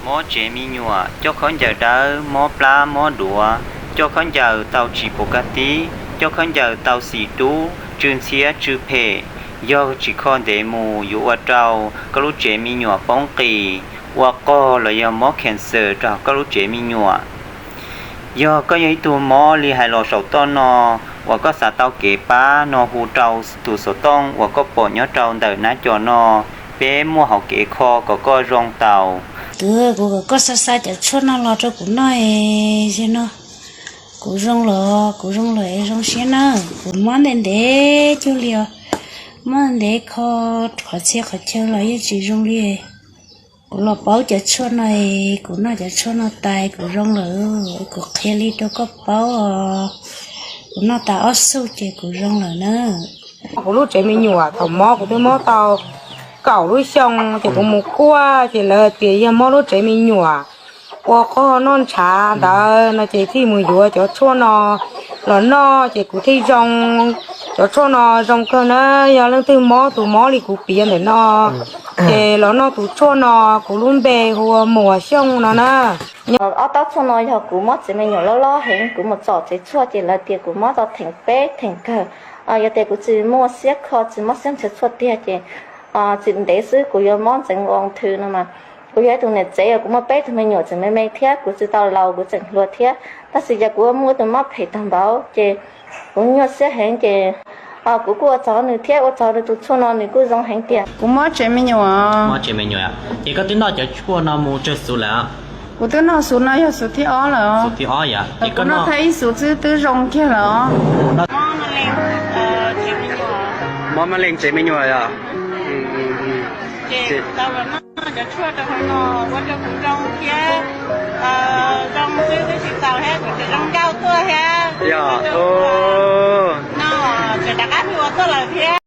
Mob tsev me nyuam, coj khaub ncaws dawb, mob plab mob duav, coj khaub ncaws tau tsis pus kab tib, coj khaub ncaws tau xim dub, tsw ntxhiab tsw phem. Yog tsis kho ntev mus yuav ua rau koj lub tsev me nyuam poob qis, ua qog los yog mob cancer rau koj lub tsev me nyuam. Yog koj yog ib tug mob li hais los saum toj no uas koj xav tau kev pab no hu rau tus xov tooj uas koj pom nyob rau ntawm nab co no, peb muaj hauv kev kho kom koj zoo tau. Kuv, kuv kom koj xa xa cov tshuaj no los rau kuv noj es no kuv zoo los, kuv zoo los es zoo siab na. Kuv mob ntev ntev cuag li os, mob ntev kho qhov txhia qhov chaw los yeej tsis zoo li. Kuv los paub cov tshuaj no es kuv noj cov tshuaj no tas kuv zoo lawm. Kuv qhia li rau koj paub os, kuv noj tas ob xuj ces kuv zoo lawm na. Kuv lub tsev me nyuam thaum mob kuv twb mob tau kaum lub xyoo ces kuv mus kuaj ces lawv tias yog mob lub tsev me nyuam, ua qog noj ntshav ntawd no ces thiaj mus yuav cov tshuaj no los noj ces kuv thiaj zoo. Cov tshuaj no zoo kawg na, yog leej twg mob tus mob li kuv piav ntawm no ces los noj tus tshuaj no, kuv lub npe hu ua Muas Xyooj no na. Ob taub tshuaj no yog kuv mob tsev me nyuam loj loj heev, kuv mus tsom tsev tshuaj ces lawv tias kuv mob tau theem peb theem kawg. Yog tias kuv tsis muaj siab kho, tsis mob siab nrhiav tshuaj tiag ces tsis ntev xwb kuv yuav mob ntxeev ua thw no mas. Kuv yog ib tug niam tsev uas kuv muaj peb tug me nyuam tseem me me thiab, kuv tsis tau laus kuv tseem hluas thiab, tab sis yog kuv muaj tus mob phem tag npaum ces kuv nyuaj siab heev ces kuv kuj ua tsaug nws thiab ua tsaug nws tus tshuaj no nws kuj zoo heev tiag. Kuv mob tsev me nyuam. Mob tsev me nyuam, ces koj twb noj cov tshuaj no mus tsawg xuv lawm? Kuv twb noj xuv no yog xuv thib ob lawm. Xuv thib ob yom? Kuv noj thaj ib xuv xwb twb zoo kiag lawm. Mob mab leej tsev me nyuam yom? Cov tshuaj rau hauv no ua rau kuv zoo thiab, zoo xwb twb tsis txaus thiab, kuv tseem zoo nkauj tuaj thiab. Yog, no tseem rov qab ua tuaj lawm thiab.